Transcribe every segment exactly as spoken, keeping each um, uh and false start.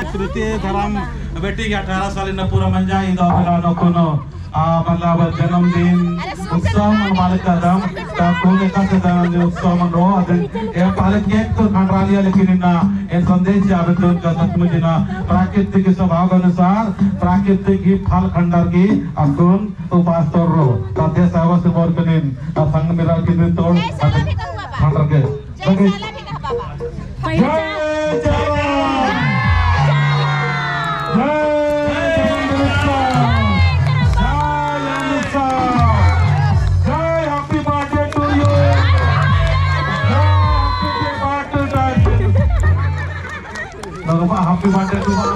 तृतीय धर्म बेटी के अठारह साल इन्ना पूरा मंजा, इदा बेला नकुनो आ, मतलब, जन्मदिन उत्सव मनाबआ लगदम, ता कुन एकासे जन्मदिन उत्सव मनो, अदिन ए पाले cake तो खंडरालिया, लेकिन इन्ना ए संदेश जाबे तो उनका सचमुच इन्ना प्राकृतिक स्वभाव अनुसार प्राकृतिक ही फल खंडर की अक्कुन उपास तोर्रो, ता दे सावा से मोर कनिन, आ संग मेरा किन्ने तोड़, खंडर के। जय जवान। जय जवान। जय जवान। जय अमित शाह। जय happy birthday to you। जय happy birthday to you। नगमा happy birthday to you।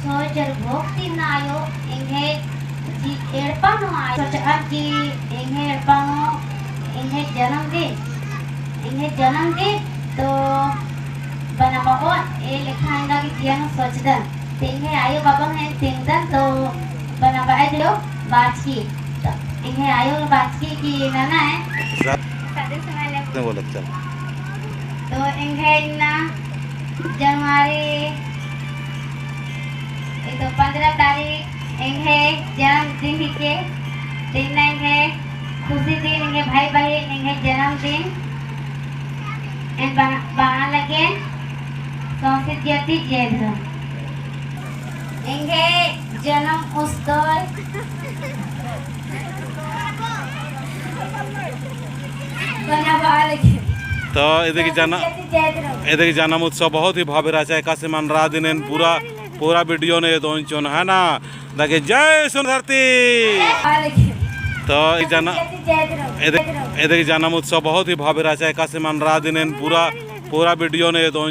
सोचर भोग तिन्ना आयो, एंग्है जी एड़पा नू आयो। सोचर कि एंग्है एड़पा नू एंग्है जन्मदिन, एंग्है जन्मदिन तो बनाबओन, ए लेखा एंगा गे जिया नू सोचदन। तो एंग्है आयो बाबा हूँ एन तिंगदन तो बनाबआ दियो बाचकी। तो एंग्है आयो बाचकी कि नना है। नहीं बोलत चल। तो एंग्है इन्ना जनवरी, ए तो पन्द्रह तारीख एंग्है जन्मदिन हिके। तो इन्ना एंग्है खुशी दिन, एंग्है भाई बहिन, एंग्है जन्मदिन एन बना, बना लगेन। सौंसे जिया ती जय धरम। एंग्है जन्म उत्सव तो इदगे जना, इदगे जनम उत्सव बहुत ही भव्य रहचा। एकासे मनरा दिनेन पूरा, पूरा video ने एदोन चिओन है ना। दगे जय सोना धरती। तो जना, इदगे, इदगे जनम उत्सव बहुत ही भव्य रहचा। एकासे मनरा दिनेन पूरा, पूरा video ने एदोन